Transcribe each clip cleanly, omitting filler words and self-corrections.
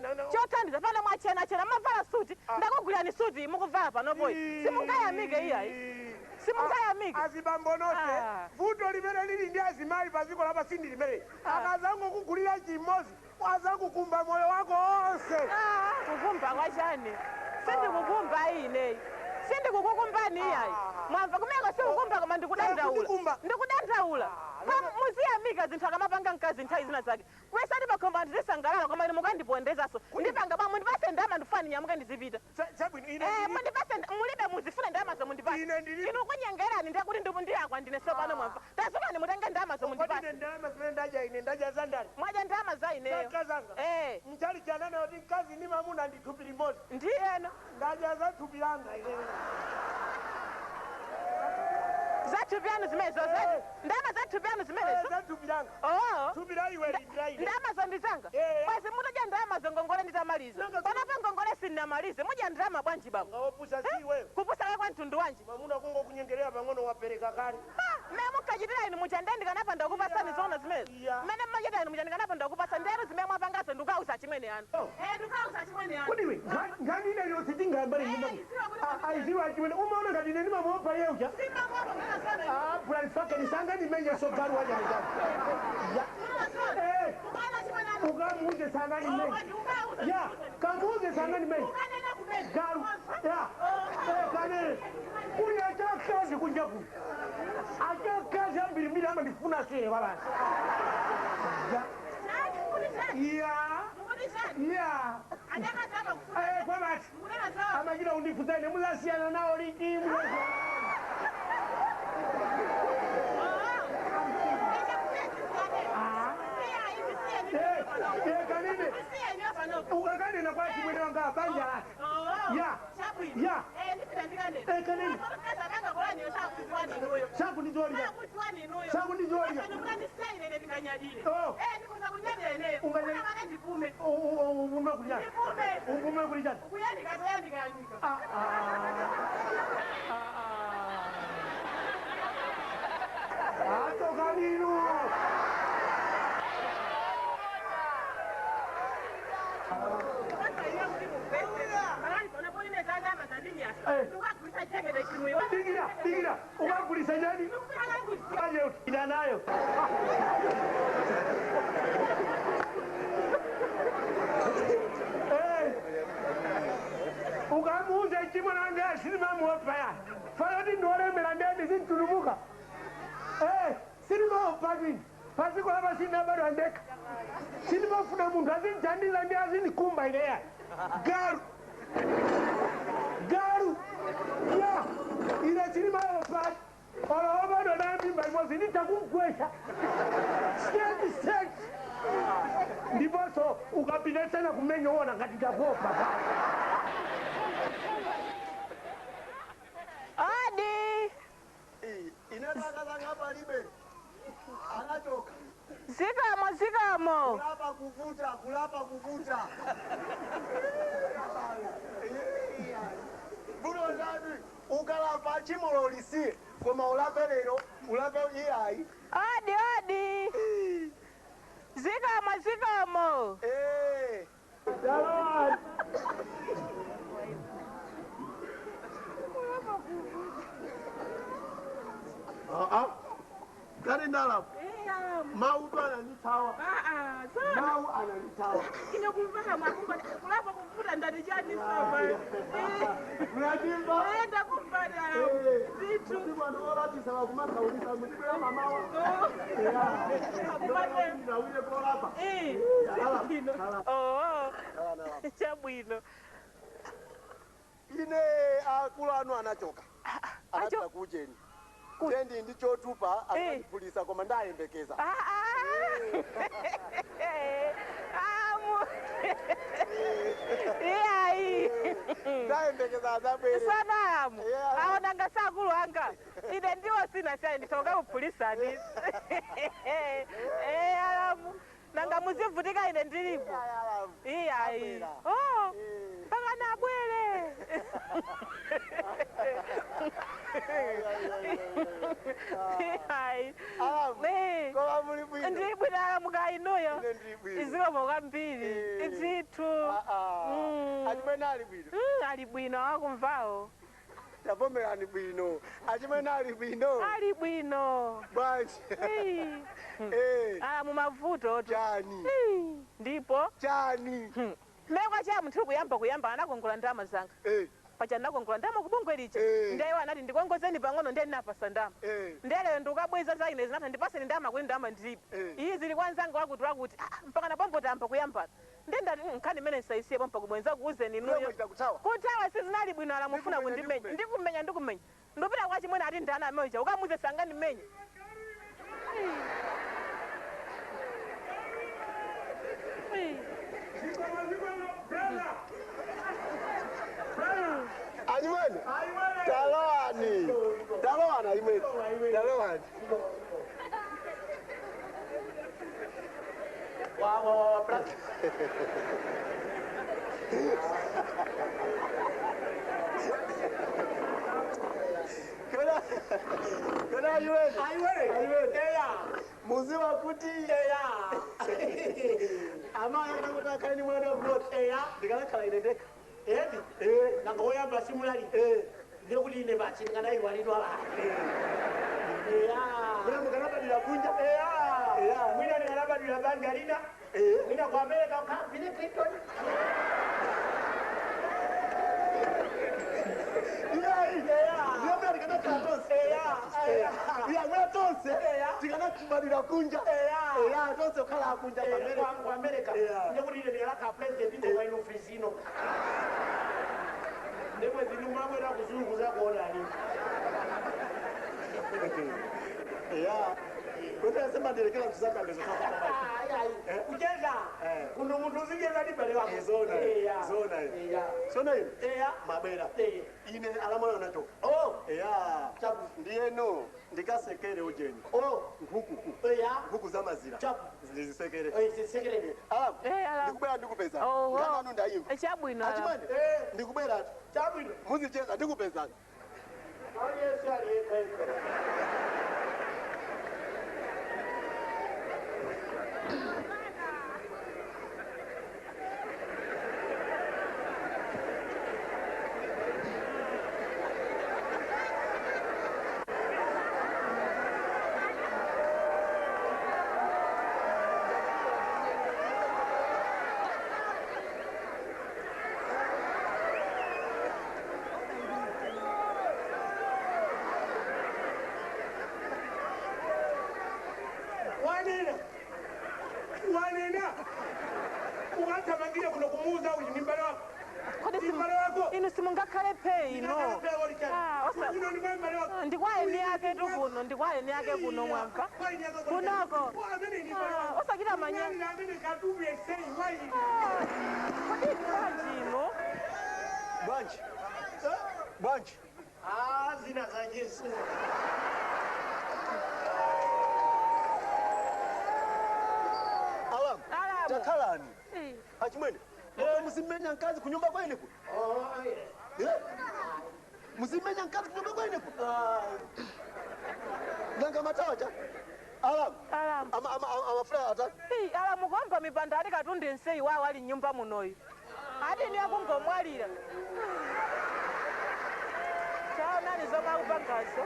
Chothandiza pano mwachenachena mavala suti. Ndakugulirani suti mukuvala panopoyi. Simungayamike iyayi. Simungayamike. Azibambo nonse, vuto limene lili ndi azimayi paziko lapansi ndi limene akazangokugulira chimodzi azakukumba moyo wako onse. Ah, kukumba kwachani? Sindikukumba ine. Sindikukukumbani iyayi. Mwamva kumeko sikukumba koma ndikudandaula. Kundikumba. Ndikudandaula. Muziyamika zinthu akamapanga mkazi nthawi zina zake. Kuyesani pakhomba ndizisangalala koma ine mukandipondezanso. Ndipanga bwa mundipase ndalama ndifuna ndinyamuke ndizipita. Chabwino ine Eh, mundipase mulibe muzifuna ndalamazo mundipase. Ine ndili- Inu kunyengerani ndiye kuti ndiyakwa ndine sopano mwamva. Tazukani mutenge ndalamazo Kodi mundipase. ine ndalama zimene ndadya ine ndadya za ndani? Mwadya ndalama za ineyo. Zakazanga. Eh, Mchali chanana kuti mkazi ndi mamuna ndi thupi limodzi. ndiyeno. Ndadya za thupi langa ine. Zathupi yanu zimenezo zedi. Ndalama zathupi yanu zimenezo. Za thupi langa. Oh. Thupi la iwe lindira ine. Ndalama zondizanga. Basi mutadya ndalama ngongole nditamaliza. Panopa ngongole sindinamalize. Mudya ndalama bwanji baba? Ngawopusa si iweyo. Kupusa kwa mtundu wanji. Mamuna kungokunyengerera pang'ono wapereka kale. Mmene munkachitira inu muja ndiye ndikanapanda kupasani zoona zimenezo. Mmene mmachitira inu muja ndikanapanda kupasa ndero zimene mwapangazo ndikauza chimwene anu. Eh, ndikauza chimwene anu. Kodi iwe nkhani ina yonse tingayambale nyumba. Aiziwa chimwene umaona ngati ine ndimamuopa iye uja. Simamuopa mwana sana. Ah, brand fucking sanga ndimenye so galu waja mjaji. Ya. Eh. Ukamuuze sanga ndimenye. Ya, kamuuze sanga ndimenye. Galu. Ya. Eh, kanene. Kuli achakazi kunja kuno. Achakazi ambirimbiri amandifuna sine babasi. Ya. Ya. Ya. Eh, kwa basi. Amachita kundifunsa ine muzasiyana nawo liti muzasiyana. Eh, kanene. Ukakanena kwa chimwene wanga banja lake. Ya. Ya. Eh, kanene. Sakundizolira. Sakundizolira. Oh. Upume kulijani. Upume kulijani. Ah, ah. Ah, ah. Atoka ninu. Digira, digira. Ukagulisa nyani? Aje ina nayo. Eh. Ukamuuze chimwana wange sinimamuopa ya. Fayoti ndolemera ndeni zintulumuka. Eh, sinimaopa vini. Pasiko lapa sinabadwa ndeka. Sinimafuna munthu azindithandiza ndi azindikumba ine ya. Galu. Galu. Ya. Ine sinimaopa. Olo obadwa naye mimba imodzi nditakugwesha. Straight, straight. Ndiponso ukapita tena kumenya uona ngati takuopa. Odi. Inataka palibe. Anachoka. Zikomo, zikomo. Kulapa kuvuta, kulapa kuvuta. Buno ndani ukalapa chimolo ulisiye koma ulape lero ulape iyayi. Odi, odi. Zikomo, zikomo. Eh. Dalawani. Ah ah. Kani ndalapa. Mau ananitawa. Mau ananitawa. Ine kumvaka mwakumba kulapa kuvuta ndati chani sapa. Mnadimba. Eh, ndakumva zithu. Mwana olatisa wakumakaulisa mutibera mamawa. Ndawire kolapa. Eh, zibwino. Oh, chabwino. Ine akulu anu anachoka. Anapita kujeni. Tendi ndi chotupa akandipulisa koma ndayembekeza. Ah, ah. Amu. Iyayi. Ndayembekeza azabwere. Sanamu. Aonanga sakulu anga. Ine ndiwo sina chai nditoka kupulisani. Eh, alamu. Nanga muzivutika ine ndilipo. Iyayi. Oh. Mpaka nabwere. Iyayi. Eh. Koma muli bwino. Ndili bwino alamu ka inuyo. Ine ndili bwino. Zikomo kwambiri. Ndithu. Achimwene ali bwino. Ali bwino akumvawo. Tavomerani bwino. Achimwene ali bwino. Ali bwino. Bwanji. Ii. Eh, Ala mumavuto tu. chani. Ii, ndipo Chani. mekwa cha munthu kuyamba kuyamba anakongola ndalama zanga. Eh, Pacha ndakongola ndalama kubungwe lija. Eh. Ndiye iwo anati ndikongozeni pang'ono ndiye ndinapasa ndalama. eh. Ndeleyo ndikukabweza za ine zinatha ndipaseni ndalama kuti ndalama ndilibe. Eh. Iyi zili kwa nzanga wakuti wakuti mpaka napombo kuyambana. Ndiye ndati nkhani imene ndisaisiye pompa kubwenza kuuzeni inuyo. Kuchita kuthawa. Kuthawa sizinali bwino ala mufuna Ndikumenya, kundimenya. Ndikumenya ndikumenya. Ndupita kwa chimwene ati ndana ameja ukamuze sangandimenya. Achimwene. Talowani. Talowani achimwene. Talowani. Wa brother. Kona kona achimwene. Aiwere. Aiwere. Eya. Muziwa kuti Eya. amayi akakuti akhale ni mwana wamuloti. Eya. Ndikanakhala ine ndekha. Ebi. Eh. Nanga woyamba simulali. Eh. Ndekuti ine basi ndikanayiwalidwa la. Eya. Kuna mukanabadwira kunja. Eya. Eya. Mwina ndikanabadwira banja lina. Eh. Mwina ku America kwa Bill Clinton. Iyayi. Eya. Ndiyo mwana ndikanakhala tonse. Eya. Eya. Iya mwana tonse. Eya. Tikanakubadwira kunja. Eya. Eya tonse kukhala akunja Eh, pamene. ku America. Eya. Ndekuti ine ndikanakhala president koma ino frisino. Ndemwe zinu mwabwera kuzungu zakuonani. Eya. Kuti asemandirekera msisakambezo Ayi, kucheza. Eh. Kuno munthu uzicheza ndi bale wako. Zona. Eya. Zona. Eya. Sona ino. Eya. Mabera. Eh. Ine alamwana nacho. Oh. Eya. Chabu. Ndiyeno ndikasekere ujeni. Oh. Nkhuku. Eya. Nkhuku za mazira. Chabu. Ndizisekere. Eh, zisekereni. Alamu. Eh, alamu. Ndikubwera ndikupezani. Oho. Nkhani ndayimva. Chabwino. Alamu. Achimwene. Eh. Ndikubwera tu. Chabwino. Muzicheza ndikupezani. Aliyense aliyekha yekha. Wanena. Wanena. Ukathamangira kuno kumuuza uyu ni mbale wako. Kodi Ni mbale wako. inu simungakhale phe ino. Uno ni mbale wako. Ndikwaye yake tu kuno, ndikwaye yake kuno mwamva. Kunoko. Osachita manyanga. Kodi bwanji ino? Bwanji. Bwanji. Ah, zina za Yesu. Alamu. Alamu. Takhalani. Eh. Achimwene. Muka muzimenya mkazi kunyumba kweneku. Oh, yeah. Eh? Muzimenya mkazi kunyumba kweneku. Nanga matawa cha. Alamu. Alamu. Ama ama amafura ata. Ii, alamu komba mipanda ali katundu nseyi wawo ali mnyumba munoyu. Ati ni akungomwalira. Chaonani zomwe akupangazo.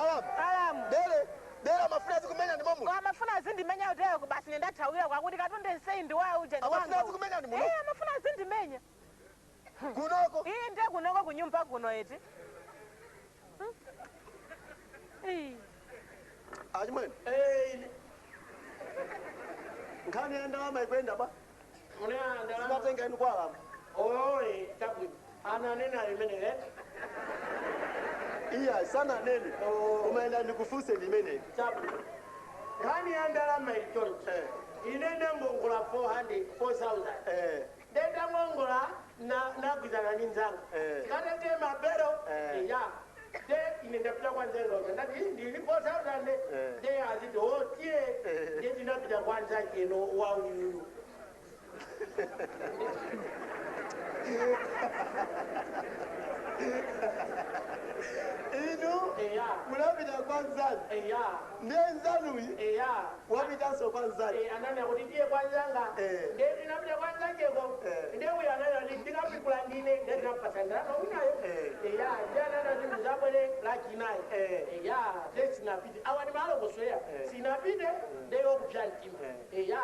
Alamu. Alamu. Dere. Dere amafura azikumenya ndi momu. Amafuna azindimenya uteyoko basi nendathawira kwakuti katundu nseyi ndi wawo uja ndi Amafuna wanga. azikumenya ndi muno. Eh, amafuna azindimenya. Kunoko. Iyi ndiye kunoko kunyumba kuno eti. Ii. Achimwene. Eh, Nkhani ya ndalama ikwenda ba. muna ndalama. Simatenga inu kwa alamu. Oh, eh, chabwino. Ananena imene eh. Iya sana nene. Umaenda ndikufuse limene. Chabwino. Nkhani ya ndalama ili choncho. Eh. Ine ndangongola 400, 4,000. Eh. Ndendangongola nagwizana ndi nzanga. Eh. Tikatenge mabero. Eh. Ya. De ine ndapita kwa nzanga uja. Ndati ndili 4,000. Eh. De aziti oh tiye. Eh. Ndiye ndinapita kwa nzake ino wa uyuyu. Inu munapita kwa nzanu. Ndiye nzanuyi wapitanso kwa nzanu. Ananena kuti ndiye kwanzanga. Ndiye ndinapita kwanzangeko. Ndiye uyo ananena kuti ndikapikula ndine, ndiye ndinapasa ndalama winayo. Eya, ndiye ananena kuti muzabwere lachinayi. Eya, ndiye sinapite. Awa ndi malongosoya. Sinapite, ndiye wokupsa mtima. Eya.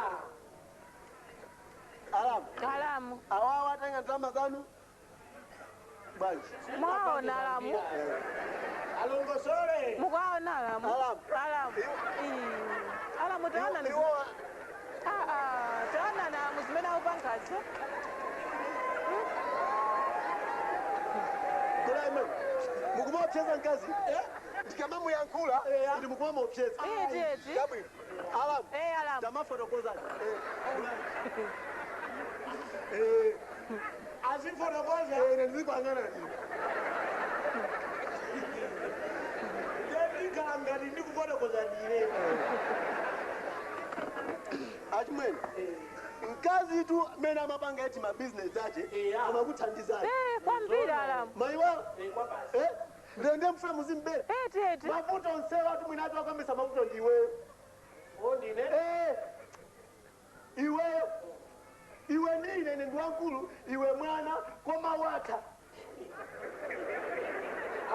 Alamu. Alamu. Awawa atenga ndalama zanu bwanji? Mwaona alamu. Alongosole. Mukaona alamu. Alamu. Alamu. Ii. Alamu taona ni. Iwowa Ah ah, taona na alamu zimene akupangazo. kulaime mukumaopseza mkazi ndikamamuyankhula ndi mukumamuopseza. Eti eti. Chabwino. Alamu. Eh alamu. Tamafotokozani. Azifotokoza. Ine ndizikuyang'ana ine. Ndiye ndikhala ngati ndikufotokoza ndine. Achimwene, mkazi tu mene amapanga eti mabizinesi ache amakuthandizani. Eh kwambiri alamu. Maiwa lende mfuna muzimbere Eti eti. mavuto onsewa atu mwina atu akambisa mavuto ndiweyo. Ondine. Iweyo iwe ndine ine ndi wankulu iwe mwana koma watha.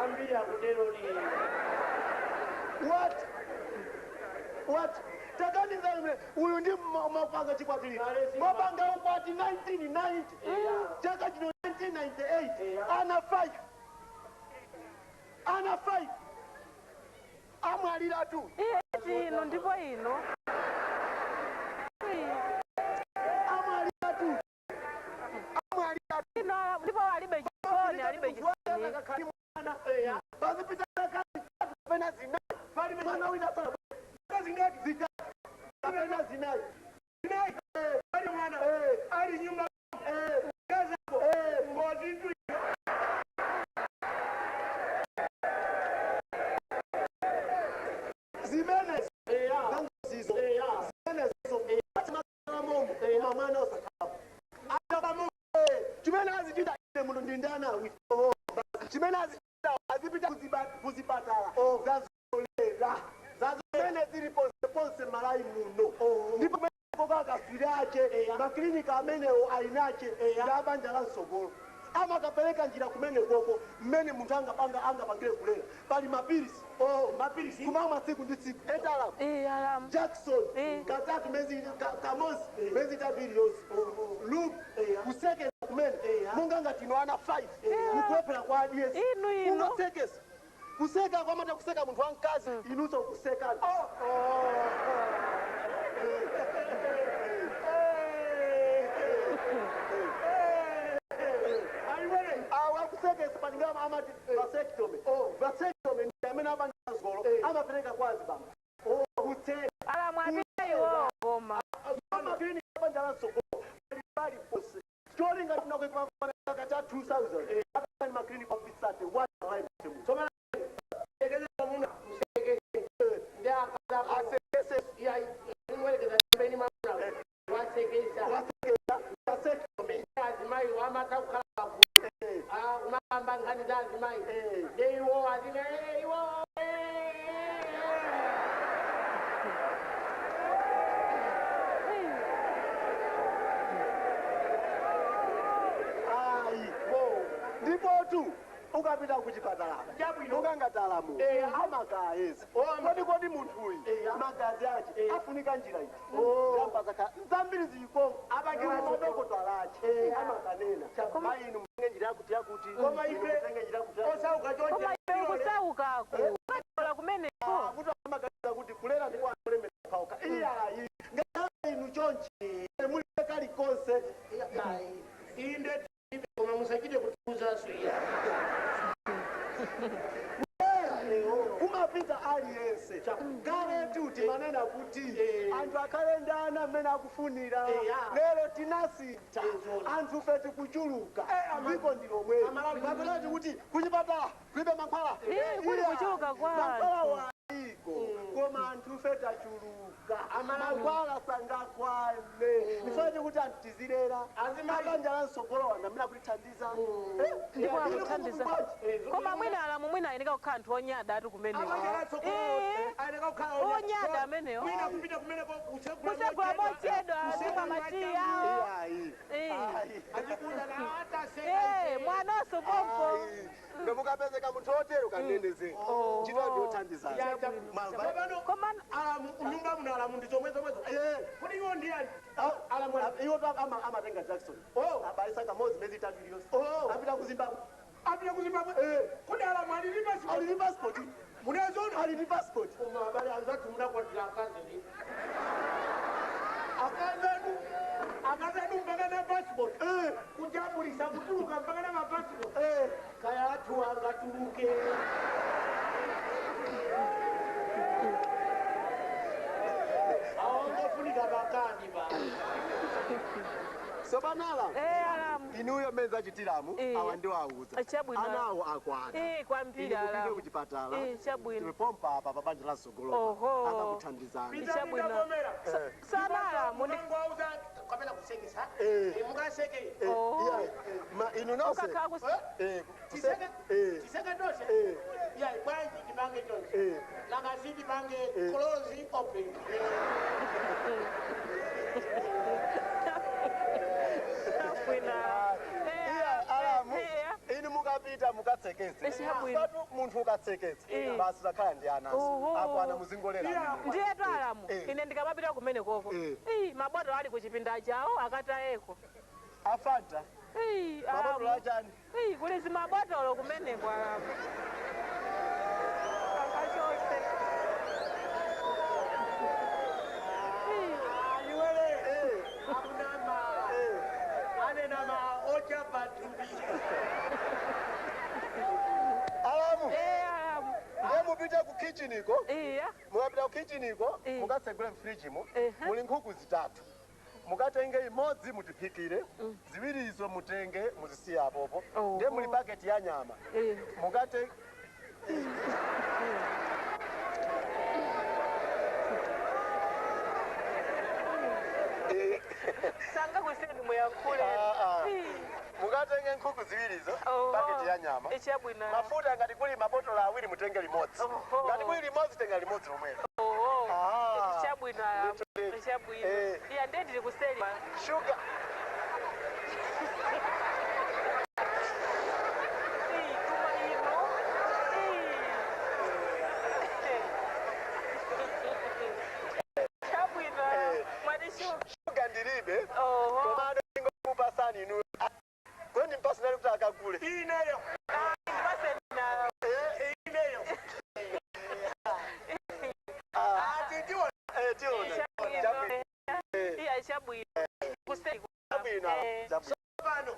Ambiri akutero ni. What what takanizani uyu ndi mapanga chikwatiriro mapanga ukwati 1990 chaka chino 1998 ana 5 ana 5 amwalira tu. Eti ino ndipo ino. Amwalira tu, amwalira. Ino alamu ndipo alibe chisoni, alibe chisoni. Pazipita zaka zitatu kapena zinayi mwana wina sana Zingati? Zitatu kapena zinayi. Zinayi. Ali mwana. Ali nyumba. Kazako. Ngozi tu. Zimene zangozizo zimene zizo atimakalamomo koma mwana osakhala chimene azichita ine munthu ndi ndani awiri chimene azichita azipita kuzipatala zazolera zazimene zili ponseponse Malawi muno ndipo akaswiri ache maklinika amenewo ainache ndi abanja la msogolo amakapereka njira kumene koko mmene munthu angapanga angapangire kulera pali mapilisi Mapilisi. kumamwa tsiku ndi tsiku etalamu Eh alamu. Jackson katatu mezi kamosi mezi itatu iliyonse loop kusekeza kumene monga ngati ino ana 5 mukulephera kwa adiyesi Inu inu. ungosekesa kuseka kwamata kuseka munthu wamkazi inunso kusekani. Awa kusekesa paningama amati vasectomy. Vasectomy ndi amene apanga zgolo amapereka kwa azibambo kutseka. Alamu apite iwo koma. Makliniki abanja la msogolo pali pose cholinga tinakuipakana cha 2000 akani makliniki officer one line. Soma sekeza muna usekeze. Ndiye akaza asekese iya imwelekeza mbeni mamuna. Wasekeza. wasekesa vasectomy. Azimayi wamata kukhala pafupi. Ah, kumamba nkhani za azimayi. Ndiye iwo azine iwo. Ayi ndipotu ukapita kuchipatala ukangatalamu amakayeza kodi kodi munthuyu magazi ache afunika njira iti zampazaka zambiri zilikongo madokotala ache amakanena mayi inu mutenge njira yakuti yakuti Koma ife mutenge njira yakuti yakuti. osauka chonse. Koma ife kusaukako. Ukatola kumeneko. Kuti amaganiza kuti kulera ndi kwakulemera pauka iyayi ngakhale inu chonchi muli kalikonse. Inde tibe koma musachite kutiuzanso iya. Kumapita aliyense kaletu timanena kuti anthu akhale ndi ana mmene akufunira. Lero tinasintha, anthu fe tikuchuluka, dziko ndi lomweli. Mapetati kuti kuchipatala kulibe mankhwala. Kuli kuchuluka kwa Mankhwala anthu. waiko koma anthu fe tachuluka, mankhwala sangakwane. Ndifanye kuti anthu tizilera. Abanja la msogolo wanda amene akutithandiza. Ndipo akuthandiza. Koma mwina alamu mwina ayeneka kukhala anthu onyada ati kumeneko. Onyada amenewo. Mwina kupita kumeneko Kusegula mochedwa azimwa matiya. Ayi. Mwanonso pompo. Ndomukapezeka munthu otero kanendezera. Ntchito ndiyothandizana. Mwamva? Koma Alamu nyumba muno alamu ndi zomwe zomwezo. Kodi iwo ndi ani? Alamu iwo amatenga Jackson. Abalisa kamodzi mezi 3 iliyonse. Apita ku Zimbabwe. Apita ku Zimbabwe. Kodi alamu ali ndi passport? Ali ndi passport. Munazona? Ali ndi passport. Koma abale anzathu munakwatira akazi ndi. Akazi anu akazi anu mpaka na passport. Kujambulisa kutuluka mpaka na mapassport. Kaya athu angatuluke. Awangofunika bakani ba. Sobanala. Alamu. Inuyo mmene zachitiramu awa ndiwo auza. Chabwino. Anawo akwana. Kwambiri Inu mupite alamu. kuchipatala. Chabwino. Tipompa apa pa banja la msogolo. Oho. Akakuthandizani. Chabwino. Sana alamu ndi Mukangwauza kapena kusekesa. Mukaseke. Oho. Ma inu nonse. Ukakhala Tiseke. Tiseke tonse. Ya bwanji tipange tonse. Nanga tipange close open. Chabwino. Iya alamu. Inu mukapita mukatseketse. Chabwino. Patu munthu ukatseketse. Basi uzakhala ndi anaso. Oho. Akwana muzingolera. Ndiyetu alamu. Ine ndikamapita kumene koko. Mabotolo ali kuchipinda chawo akatayeko. Afanta. Mabotolo Alamu. achani. Kuli zimabotolo kumeneko alamu. Akachose. Aliwele. Akunama. Anenama ocha patubi. Alamu. Alamu. Ndiye mupite ku kitchen iko. Iya. Mukapita ku kitchen iko, mukatsegule mfriji mu, muli nkhuku 3. Mukatenge imodzi mutiphikire, ziwirizo mutenge muzisiye apopo. Ndiye muli paketi ya nyama. Mukate Sanga kuseni muyankhule. Mukatenge nkhuku ziwirizo, paketi ya nyama. Chabwino. Mafuta ngati kuli mabotolo 2 mutenge limodzi. Ngati kuli limodzi tenga limodzi lomwelo. Chabwino alamu. Chabwino. Iya ndiye ndili kuseli. Sugar. Kuma ino. Chabwino. Mwati shuga. Sugar ndilibe. Komano ingokupasani inu. Kodi mpasi nali kuti akagule. Ineyo. Ndipaseni Ineyo. Ati tiona. Tiona. Chabwino. Iya chabwino. Kuseli. Chabwino. Chabwino. Pano.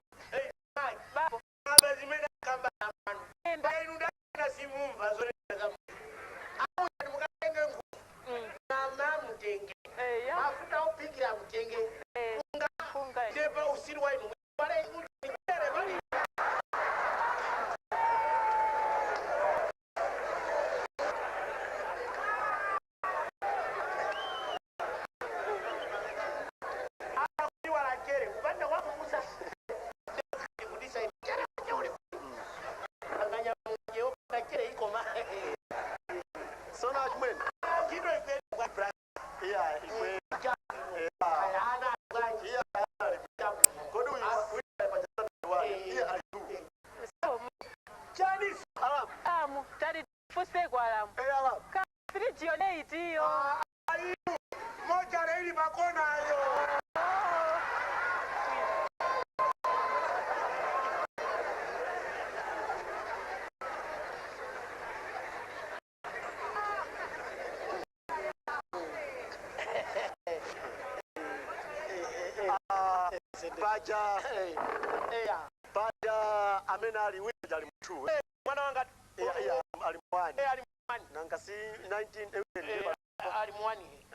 Babo. Aba zimene akamba amano. Inu ndana simumva zonena za munthu. Awu mukatenge nkhuku. Nyama mutenge. Mafuta ophikira mutenge. Unga. Ndipo usiru wa inu. Pale utere pali. Akuiwala chere kupanda wakukusa. Kudisa chere chere. Anganya muje opanda chere ikoma. Sona chimwene. Ntchito ife kwa bra. Iya ikwe. Ana bwanji. Iya. Kodi uyu uyu iya ali tu. Chani Alamu. Alamu. Tali fuseko alamu. Alamu. Ka friji yone itiyo. Ayu. Moja leli pakona yo. Paja. Paja amene ali wina ali mthu. Mwana wanga Iya ali mwani. Ali mwani. Nanga si 19 Ali mwani.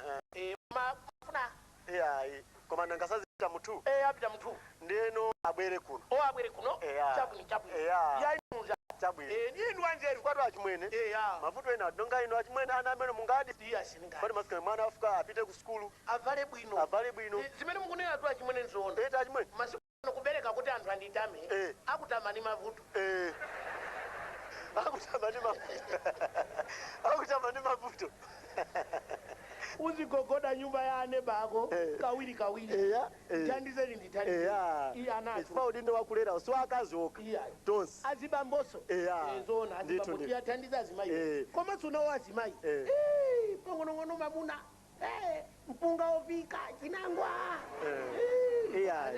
Ma funa. Iya koma nanga sazita mthu. Apita mthu. Ndeno abwere kuno. O abwere kuno. Chabwino chabwino. Ya. Ya inuza. Chabwino. Inu wanzeru. Kwatu achimwene. Eya. Mavuto ena donga ino achimwene ana amene mungadi. Iya sindingati. Pali masikana mwana afuka apite ku sukulu. Avale bwino. Avale bwino. Zimene mukunena tu achimwene nzoona. Eta achimwene. Masiku ano kubereka kuti anthu anditame. Akutama ni mavuto. Akutama ndi mavuto. Akutama ndi mavuto. Uzigogoda nyumba ya aneba ako kawiri kawiri. Thandizeni ndithandize. Iye anathu. Chifukwa udindo wakulera usiwa akazi okha. Iya. Tonse. Azibamboso. Zona Ndithu azibambo ndi. tiyathandiza azimayi. Komanso nawo azimayi. Pang'onong'ono mamuna. Mpunga wopika chinangwa. Iya.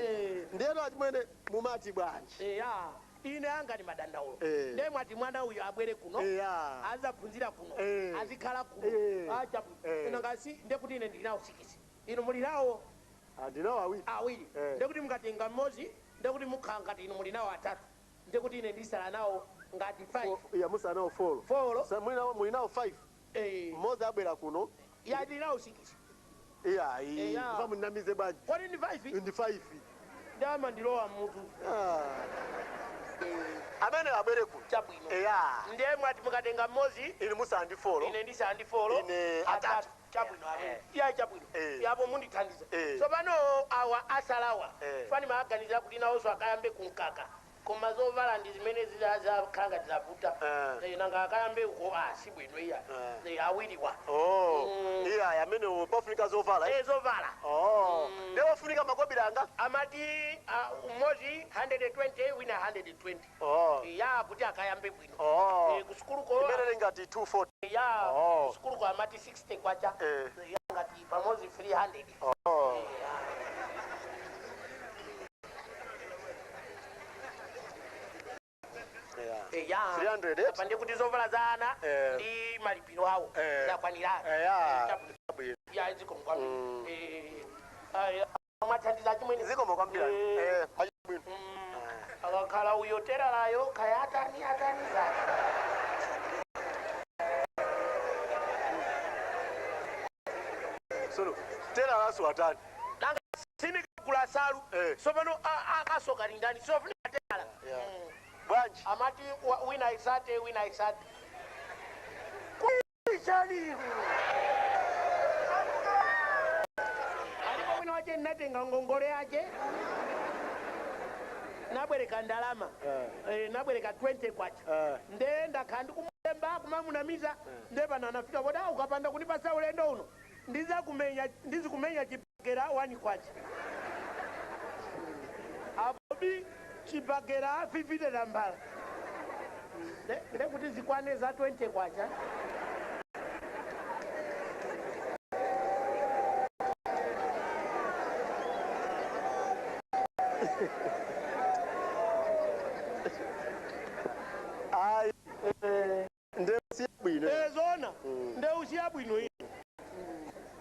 Ndiyeno achimwene mumati bwanji. Eya. Ine anga ni madandaulo. Ndiye mwati mwana uyu abwere kuno. Azaphunzira kuno. Azikhala kuno. Acha. Ino ngasi ndiye kuti ine ndinawo sikisi. Ino muli nawo Ndinawo awiri. Awiri. Ndiye kuti mukatenga mmodzi, ndiye kuti mukhala ngati inu muli nawo atatu. Ndiye kuti ine ndisala nawo ngati 5. Iya musala nawo 4. 4. Sa muli nawo 5. Mmodzi abwera kuno. Iya ndinawo sikisi. Iya. Eya. Kufa munamize bwanji. Kodi ndi 5? Ndi 5. Ndama ndilowa mutu. Amene abwere kuno. Chabwino. Eya. Ndiye mwati mukatenga mmodzi. Ine musala ndi 4. Ine ndisala ndi 4. Ine atatu. Chabwino apo. Iya chabwino. Yapo mundithandiza. Tsopano awa asalawa. Fani maaganizira kuti nawonso akayambe kunkaka. Koma zovala ndi zimene zizakhala ngati zavuta. Nanga akayambe uko si bwino iya. Awiriwa. Iya amene pafunika zovala. Zovala. Ndiye wafunika makobiri anga? Amati umodzi 120 wina 120. Ya kuti akayambe bwino. Kusukuluko. Imene ngati 240. Ya kusukuluko amati 60 kwacha. Ya ngati pamodzi 300. Ya. 300 Apa ndiye kuti zovala za ana ndi malipiro awo zakwanira. Ya zikomo kwambiri. Mwathandiza chimwene. Zikomo kwambiri. Bwino. Akakhala uyo teralayo kaya atani atani zake. Solo teralaso atani. Nanga sinikagula salu. Sopano akasoka lindani sofunika terala. Bwanji. Amati wina isate wina isate. Kuichani. Alipo wina wache natenga ngongole yake. Nabwereka ndalama. Nabwereka 20 kwacha. Nde ndakhala ndikumulemba kumamunamiza. Nde pano anafika poti ukapanda kunipasa ulendo uno. Ndizikumenya chibakera 1 kwacha. Apobi chibakera 50 tambala. Ndekuti zikwane za 20 kwacha. Ayi. Nde usiya bwino. Zona. Nde usiya bwino iyi.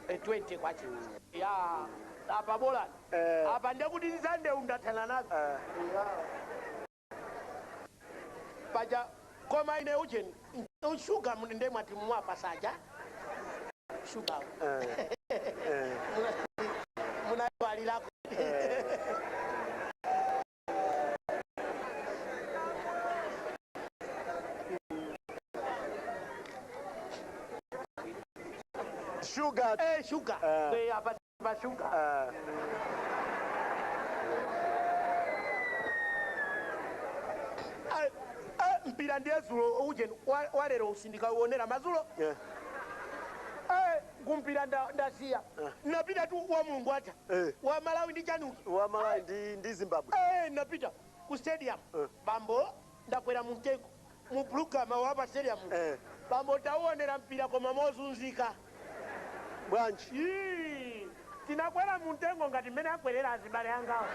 20 kwacha. Ya apa bolani. Apa ndekuti zande undathana nazo. Paja koma ine ucheni shuga nde mwati mwapasaja. Shuga. Munaiwalirako. Sugar. Sugar. Apa pa sugar. Mpira ndiye zulo uje walero usindikauonera mazulo. Kumpira ndasiya. Napita tu wa Mulungu acha. Wa Malawi ndi chanuki. Wa Malawi ndi Zimbabwe. Napita ku stadium. Bambo ndakwera mu mtengo. Mu program wa pa stadium. Bambo tauonera mpira koma mozunzika. Bwanji. Tinakwera mu mtengo ngati mmene akwerera azibale angawo.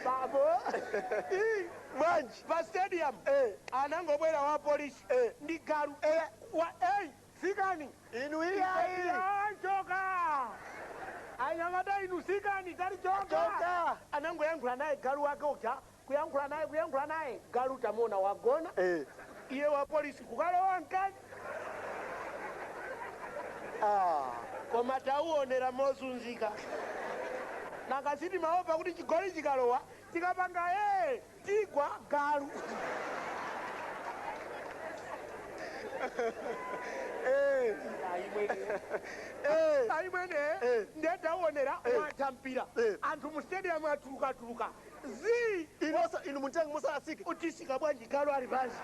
Babo. Bwanji. Pa stadium. Anangobwera wa polisi. Ndi galu. Wa sikani. Inu iyayi. Choka. Anyamata inu sikani tali choka. Choka. Anangoyankhula naye galu wake uja. Kuyankhula naye kuyankhula naye. Galu tamuona wagona. Iye wa polisi kukalowa mkati. Ah. Koma tauonera mozunzika. Nanga sitimaopa kuti chigoli chikalowa tikapanga ee tigwa galu. Eh. Eh. Aimwene Eh. ndiye tauonera Eh. mwatha mpira. Eh. Anthu mu stadium atulukatuluka zi Inosa inu mtengo musasike. utisika bwanji galu ali pansi.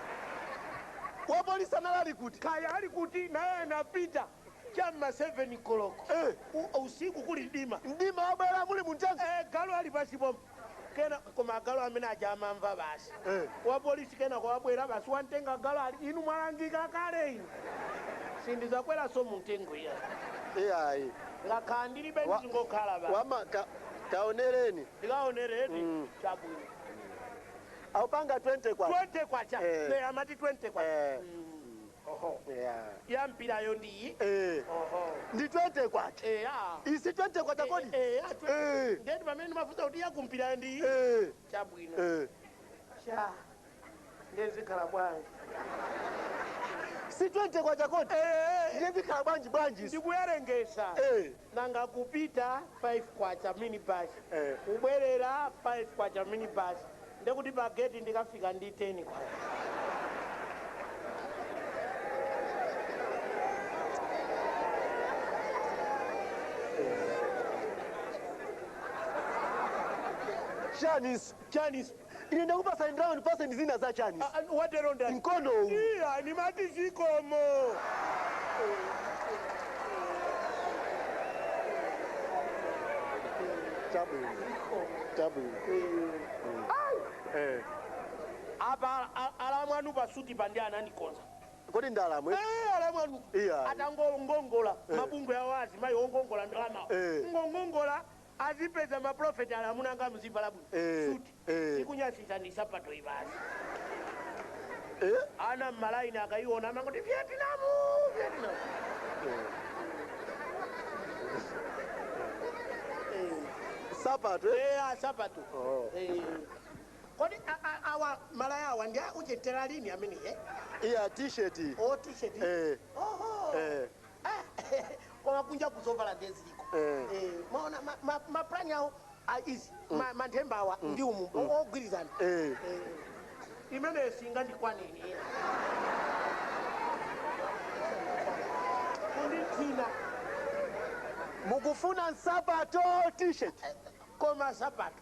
Wa polisi analali kuti. Kaya ali kuti naye anapita chamma 7 koloko. Eh. Usiku kuli mdima. Mdima wabwera muli mtengo. Eh, galu ali pasi pomwe kena koma galu amene aja amamva basi. Eh. Wa polisi kena kwabwera basi wantenga galu ali inu mwalangika kale inu sindizakweranso mu mtengo iya. Iyayi. Ngakhala ndilibe ndizingokhala basi. Wama kaonereni. Ndikaonereni chabwino. Aupanga 20 kwa. 20 kwacha. Eh. Eh, amati 20 kwacha. Eh. Oho. Yeah. Ya mpirayo ndiyi. Eh. Oho. Ndi 20 kwacha. Eh, ah. Isi 20 kwacha kodi? Eh, ah, 20. Eh. Ndeti pamene ndimafunsa kuti yakumpirayo ndiyi. Eh. Chabwino. Eh. Cha ndezikhala bwanji? Si 20 kwacha kodi? Eh. Ndiye zikhala bwanji bwanji. Ndikuyerengesa. Eh. Nanga kupita 5 kwacha minibus. Eh. Kubwerera 5 kwacha minibus, ndekuti pageti ndikafika ndi 10 kwacha. Chanis. Chanis. Ine ndakupasa ndalama ndipase ndizina za chanis. Watero ndani? Mkono uwu. Iya, nimati zikomo. Chabwino. Chabwino. Eh. Apa alamwanu pasuti pandi anandikonza. Kodi ndalama? Eh? Eh, alamwanu. Iya. Atangongongola mabungwe awo azimayi ongongola ndalama. Eh. Ngongongola azipeza maprofeti alamunanga mzivala bwino. Eh. Suti. Eh. Sikunyasisa ndi sapato ibasi. Eh? Ana mmalaini akaiona amangoti Vietnam, Vietnam. Sapato. Eh? Eh, ah, sapato. Oh. Eh. Kodi awa malaya awa ndi uchetera lini amene eh? Iya t-shirt. O t-shirt. Eh. Oho. Eh. Ah, koma kunja kuzovala ndeziliko. Eh. Eh, maona maplani awo izi manthemba awa ndi umu ogwirizana. Eh. Eh. Imeneyo singandikwaneni. Kundithina. Mukufuna nsapato t-shirt. Koma sapato.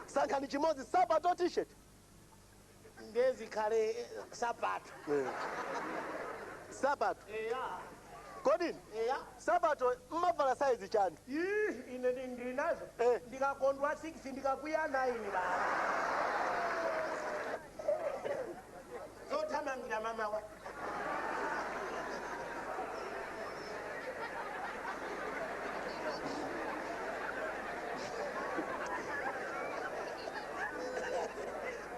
Sankhani chimodzi sapato t-shirt. Ndezikhale sapato. Eh. Sapato. Eya. Kodi Eya. sapato mmavala size chani? Ih, ine ndinazo. Eh. Ndikakondwa 6 ndikakwiya 9 baba. Zothamangira mamawa.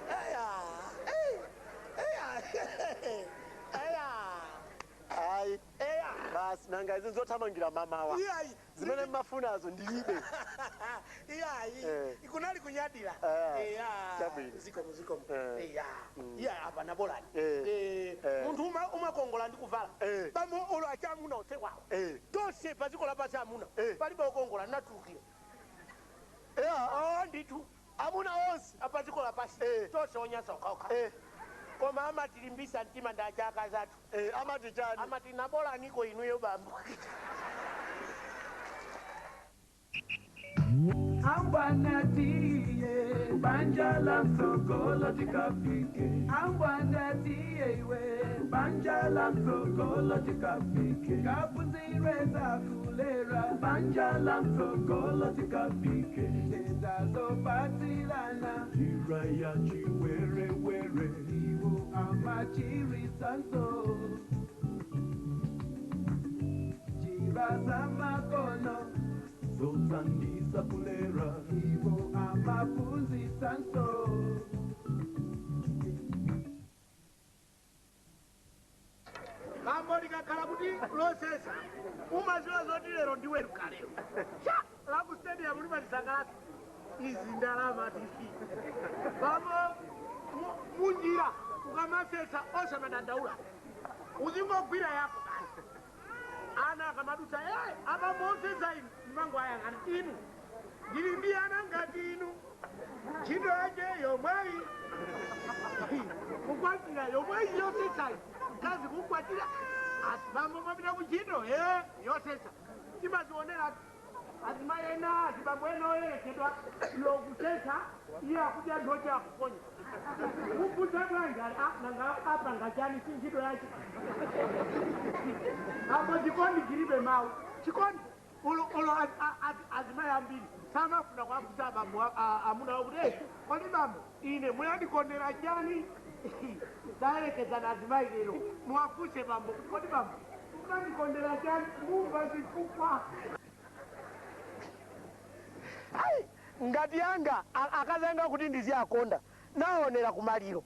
Eya. Eh. Eya. Eya. Ayi. Eya. Basi nanga izi zothamangira mamawa. Iyayi. Zimene mmafunazo ndilibe. Iyayi. Eh. Ikunali kunyadira. Eh. Eya. Chabwino. Zikomo zikomo. Eh. Eya. Iya apa nabolani. Eh. Eh. Eh. Munthu umakongola ndi kuvala. Eh. Pamo olo acha amuna otekwawo. Eh. Tonse padziko lapansi amuna. Eh. Palibe okongola natulukira. Eya. Oh ndithu. Amuna onse. Apadziko lapansi. Eh. Tonse onyasa okhaokha. Eh. Koma amatilimbisa mtima ndi achaka zathu. Eh, amati chani? Amati nabolaniko inuyo bambo. Angwanatiye banja la msokolo tikafike. Angwanatiye iwe banja la msokolo tikafike. Kafunzirwe zakulera banja la msokolo tikafike. Tizazopatilana njira ya chiwerewere iwo amachirisanso njira zamakono zothandisa kulera iwo amaphunzisanso. Kambo likakhala kuti losesa umaziwa zoti lero ndiweruka lero cha laku stadium limatisangalatsa izi ndalama tifi pamo munjira ukamasesa osamadandaula uzingogwira yako basi. Ana akamadutsa, "Eh, abambo osetsa inu," mmango ayang'ana inu, ndili ndi ana ngati inu, ntchito yake yomweyi kukwatira, yomweyi yosetsayi, mkazi kukwatira, asibambo mapita kuntchito yosetsa. Timazionera azimayi ena, azibambo ena oyerekedwa iwo kusetsa, iye akudya nthochi, akuponya kuphunza bwanji ali, "Ah, nanga apanga chani? Si ntchito yache." Apo chikondi chilibe mawu, chikondi ulo ulo azimayi ambiri samafuna kwakusa abambo amuna wawo kuti, "Eh, kodi bambo ine muyandikondera chani?" Tayerekezana azimayi lero, muwafunse bambo kuti, "Kodi bambo mukandikondera chani?" Mumva zifukwa. Ai, ngati yanga akazanga kuti ndiziyakonda, naonera kumaliro,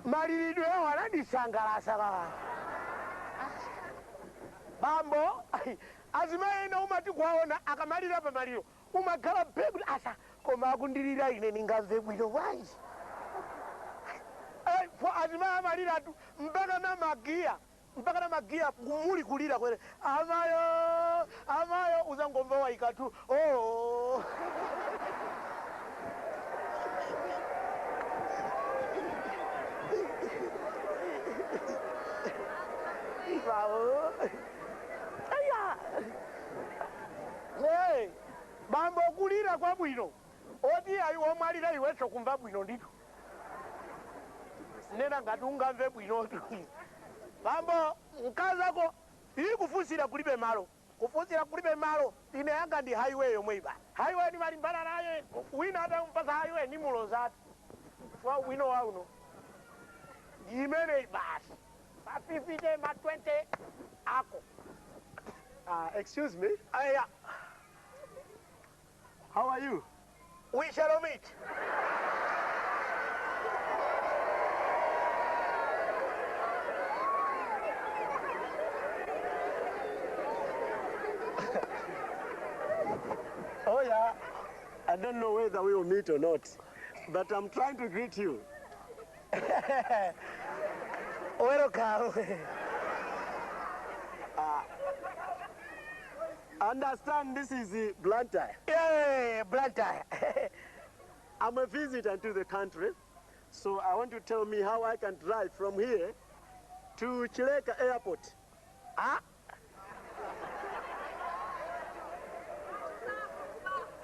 maliridwe awo anandisangalasa. Baba, bambo, azimayi ena umati kuwaona akamalira pamaliro, umakhala phe kuti asa, koma akundilira ine ningamve bwino bwanji? Eh, po azimayi amaliratu mpaka na magiya, mpaka na magiya kumuli kulira kwere, amayo, amayo, uzangomva waikatu oh. Babo. Aya. Hey, bambo, kulira kwabwino oti ayi omwalira iwenso kumva bwino ndithu, nena ngati ungamve bwinotu. Bambo, mkazako ili kufunsira kulibe malo, kufunsira kulibe malo. Ine yanga ndi highway yomwe iba, highway ndimalimbana naye. Wina atampasa highway ni mulozatu wa wino wauno imene basi pa 50 ma 20 ako. Excuse me, Aya. How are you? We shall meet. Oh yeah, I don't know whether we will meet or not, but I'm trying to greet you. Welcome. Understand this is Blantyre. Yeah, Blantyre. I'm a visitor to the country, so I want you to tell me how I can drive from here to Chileka Airport. Ah?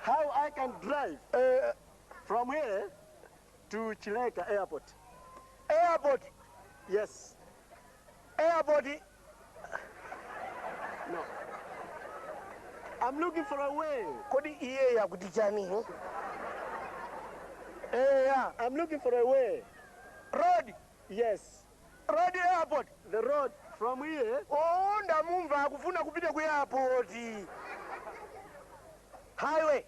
How I can drive from here to Chileka Airport. Airport. Yes. Airport. No. I'm looking for a way. Kodi iye yakuti chani? Yeah. I'm looking for a way. Road. Yes. Road airport. The road from here. Oh, ndamumva, akufuna kupita ku airport. Highway.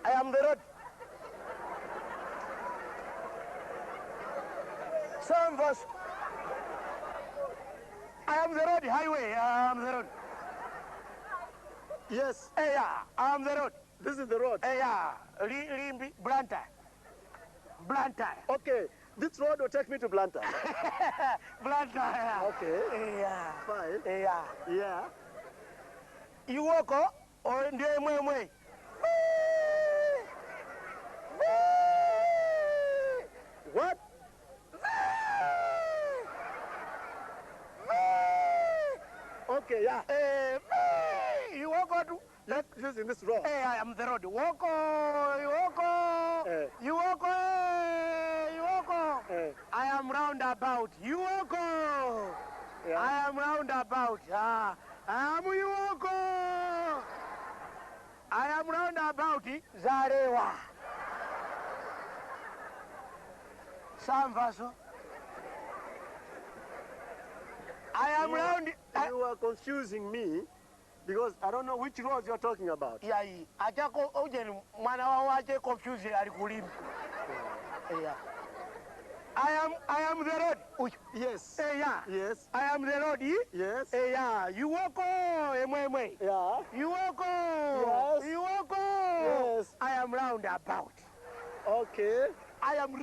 I am the road. Some of us. I am the road, highway. I am the road. Yes. Yeah, I am the road. This is the road. Yeah, Limbe, Blantyre. Blantyre. Okay. This road will take me to Blantyre. Blantyre. Okay. Yeah. Fine. Yeah. Yeah. You walk or ndiye mwemwe. What? Okay, yeah. You walk on. Using this road. Hey, I am the road. Walk on, you walk on, Eh. you walk on, you walk on. Eh. I am roundabout. You walk on. Yeah. I am roundabout. Ah, I am you walk on. I am roundabout. Zarewa. Samvaso. I am round. You are confusing me because I don't know which roads you're talking about. Yayi, achako ujeni mwana wawo ache confuse ali kulima. Yeah. I am the road. Uyu. Yes. Yeah. Yes. I am the road. Eh? Yes. Yeah. You walk on, emwemwe. Yeah. You walk on. Yes. You walk on. Yes. I am round about. Okay. I am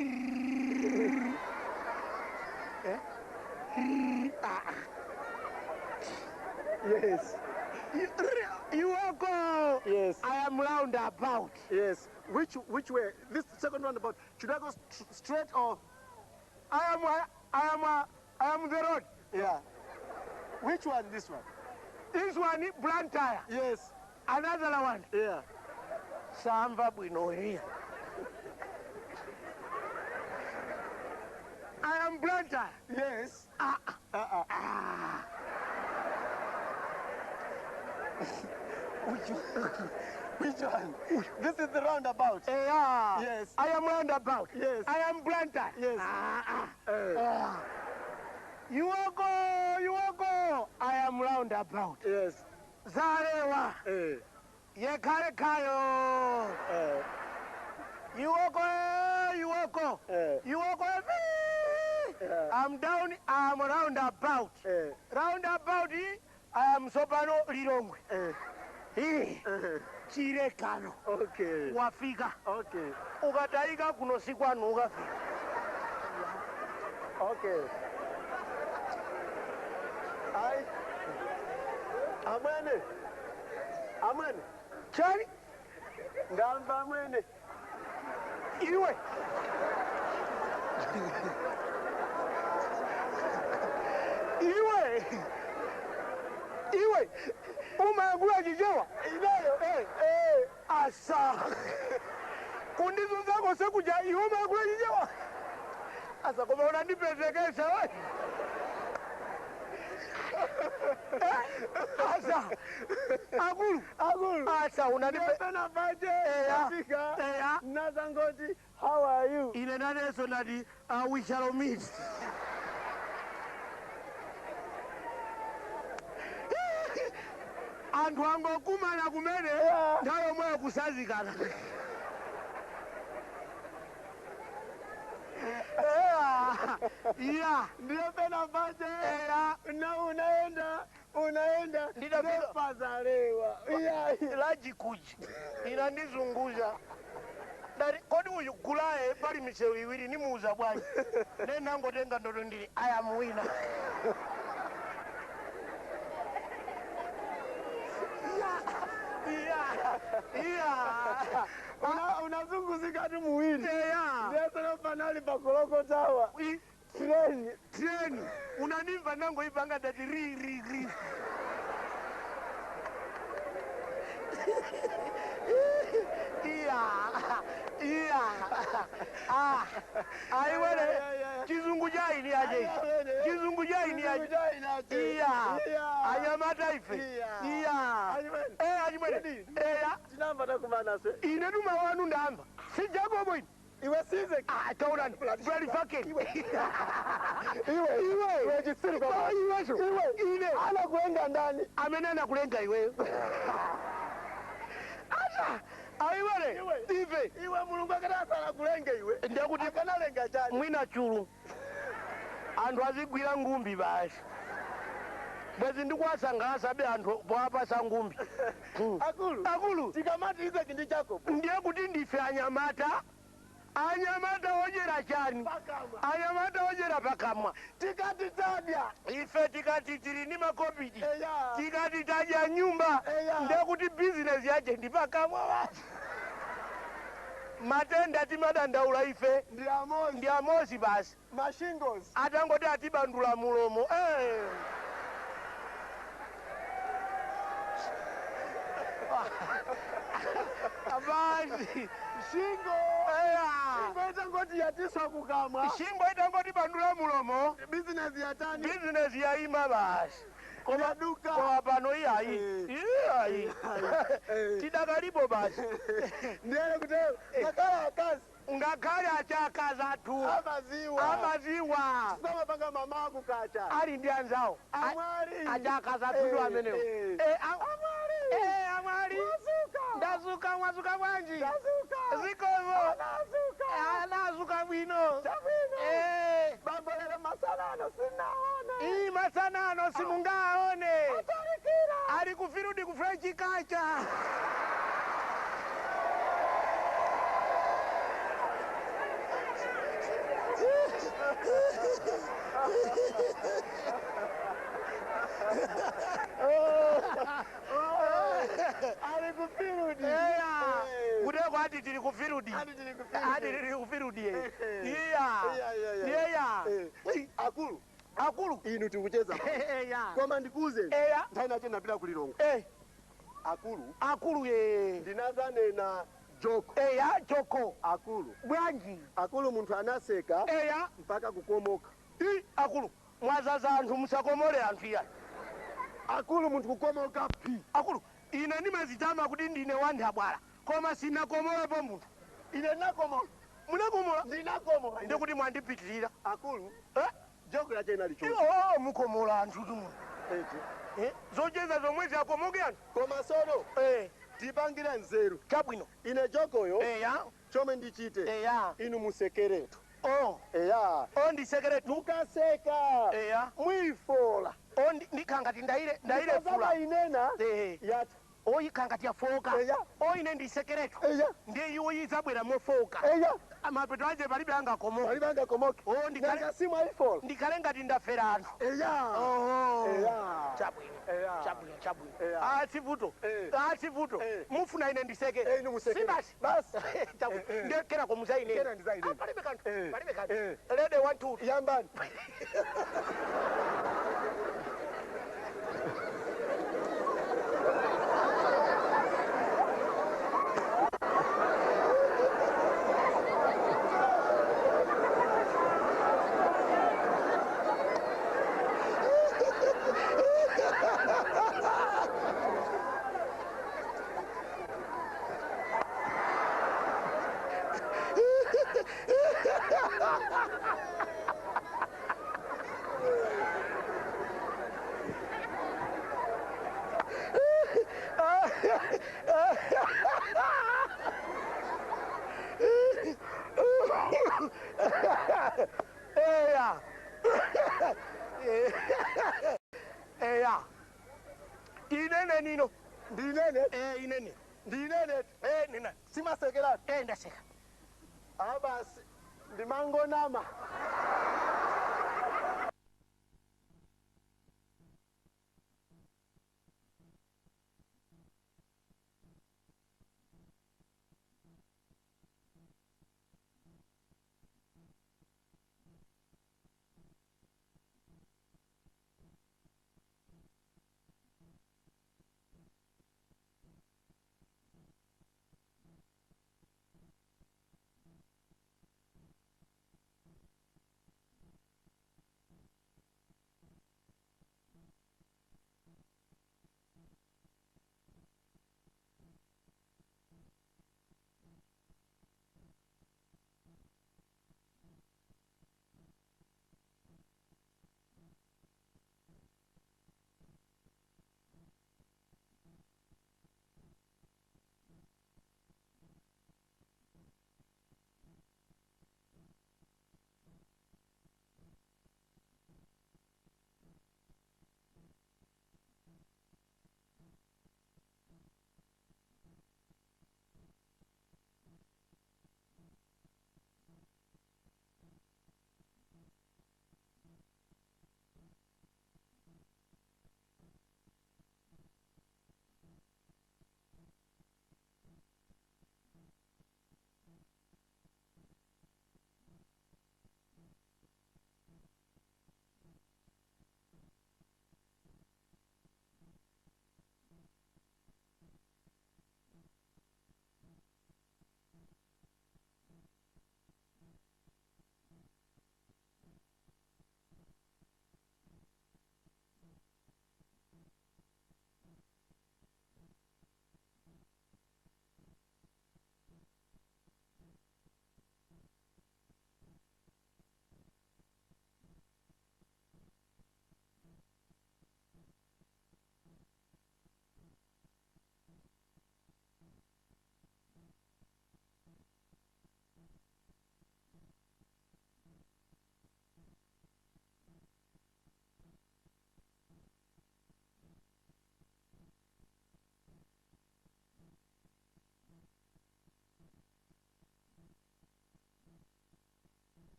eh? Ah. Yes. Iwoko. Yes. I am round about. Yes. Which way? This second roundabout. Should I go straight or? I am the road. Yeah. Which one? This one. This one Blantyre. Yes. Another one. Yeah. Samba bwino here. I am Blantyre. Yes. Which one? This is the roundabout. Yeah. Yes. I am roundabout. Yes. I am Blantyre. Yes. Iwoko, I am roundabout. Yes. Zalewa. Yekare kayo. Iwoko, Iwoko. I'm down, I'm roundabout. Roundabout, I am Sopano Lilongwe. Chirekano. Okay. Wafika. Okay. Ukataika kuno sikwanu ukafika. Okay. Ai. Amwene. Amwene. Chani? Ndamva amwene. Iwe. Iwe. Iwe. Umayangula Chichewa? Inayo. Asa. Kundizunzako sekuja iwe umayangula Chichewa. Asa koma unandipezekesa we. Asa. Akulu. Akulu. Asa unanipe. Pena vaje. Afika. Eya. Nazangoti. How are you? Ine naneso nati we shall meet. Anthu angokumana kumene nthawi yomweyo kusazikana. Iya. Ndiyo pena vaje. Eya. Na unaenda. Unaenda. Ndinafika. Nepazalewa. Iya. Lajikuji inandizunguza ndati kodi uyu gulaye pali misewu iwiri nimuuza bwanji nenangotenga ndoto ndili I am winner. Iya. Unazunguzika tu muwiri. Eya. Ndiyo sono panali pa Koloko Tower. Train. Train. Unanimva nango ipanga ndati ri ri ri. Iya. Iya. Ah. Aiwele. Chizungu chaini aje. Chizungu chaini aje. Iya. Anyamata ife. Iya. Anyimwene. Eya. Tinamva takumana se. Ine duma wanu ndamva. Si Jacobo ine. Iwe size. Ah, taonani. Bloody fucking. Iwe. Iwe. Iwe chisiru kwa. Iwe. Iwe. Ine. Anakulenga ndani. Amene anakulenga iweyo. Asa. Aiwele. Iwe. Ife. Iwe Mulungu akanasala kulenge iwe. Ndekuti Akanalenga chani. mwina chulu. Anthu azigwira ngumbi basi. Bwezi ndikuwasangalasa be anthu powapasa ngumbi. Akulu. Akulu. Tikamati Isaac ndi Jacob. Ndiye kuti ndife anyamata. Anyamata odyera chani. Pakamwa. Anyamata odyera pakamwa. Tikati tadya. Ife tikati tili ndi makobidi. Eya. Tikati tadya nyumba. Eya. Ndiye kuti bizinesi yache ndi pakamwa basi. Matenda timadandaula ife. Ndi amozi. Ndi amozi basi. Mashingles. Atangoti atibandula mulomo. Basi. Shingo. Eya. Shingo itangoti yatiswa kukamwa. Shingo itangoti bandula mulomo. Business yatani. Bizinesi yaima basi. Koma Yaduka. koma pano iyayi. Iyayi. Tidakalipo basi. Ndiyele kutero. Makala akazi. Ngakhale achakazi athu. Amaziwa. Amaziwa. Samapanga mama kukacha. Ali ndi anzawo. Amwali. Achakazi athu amenewo. Amwali. Amwali. Mwazuka. Ndazuka mwazuka bwanji. Ndazuka. Zikomo. Anazuka. Anazuka bwino. Chabwino. Bambo lero masanano sinaone. Ii masanano simungaone. Atarikira. Ali kufirudi ku French culture. Ali ku field. Eya. Kuteko ati tili ku field. Ati tili ku field. Ati tili ku field. Eh. Iya. Iya, iya, iya. Iya. Eh, akulu Akulu. inu tikucheza Eya. koma ndikuze Eya. nthawi nache ndapita ku Lilongwe. Eh, Akulu akulu ye. ndinazanena joko. Eya joko. Akulu Bwanji. akulu munthu anaseka Eya. mpaka kukomoka. I akulu. Mwazaza anthu musakomole anthu iya. Akulu munthu kukomoka phi. Akulu ine ndimazitama kuti ndine wanthabwala koma sinakomolepo munthu. Ine ndinakomoka. Munakomola. Ndinakomoka. Ndikuti mwandipitirira. Akulu Eh? joko lache inali choncho. Iwo mukomola anthu tumu. Eti. Eh? Zocheza zomwe ziakomoke anthu. Koma sono Eh, tipangire nzeru. chabwino. Ine jokoyo Eya. chomwe ndichite Eya. inu musekeretu. Oh. Eya. Oh ndisekeretu. Mukaseka Eya. mwifola. Oh ndikhangati ndaile ndaile fula. Inena Eh. yati Oyikhangati yafoka. Eya. Oh ine ndisekeretu. Eya. Ndiye iwo izabwera mofoka. Eya. Mapeto aje palibe angakomoka. Palibe angakomoke. Oh ndikhale Nanga simu ayifola. ndikhale ngati ndafera anthu. Eya. Oho. Eya. Chabwino. Eya. Chabwino, chabwino. Eya. Ah, sivuto. Eh. Ah, sivuto. Eh. Mufuna ine ndiseke. Eh, inu museke. Si basi. Basi. Chabwino. Eh, eh. Ndiye kera komuza ine. Kera ndiza ine. Ah, palibe kanthu. Eh. Palibe kanthu. Eh. Ready, 1 2. Yambani. Eya. Eya. Inene nino. Ndinene. Eh, inene. Ndinene. Eh, nina. Simasekeratu. Eh, ndaseka. Abasi ndimangonama.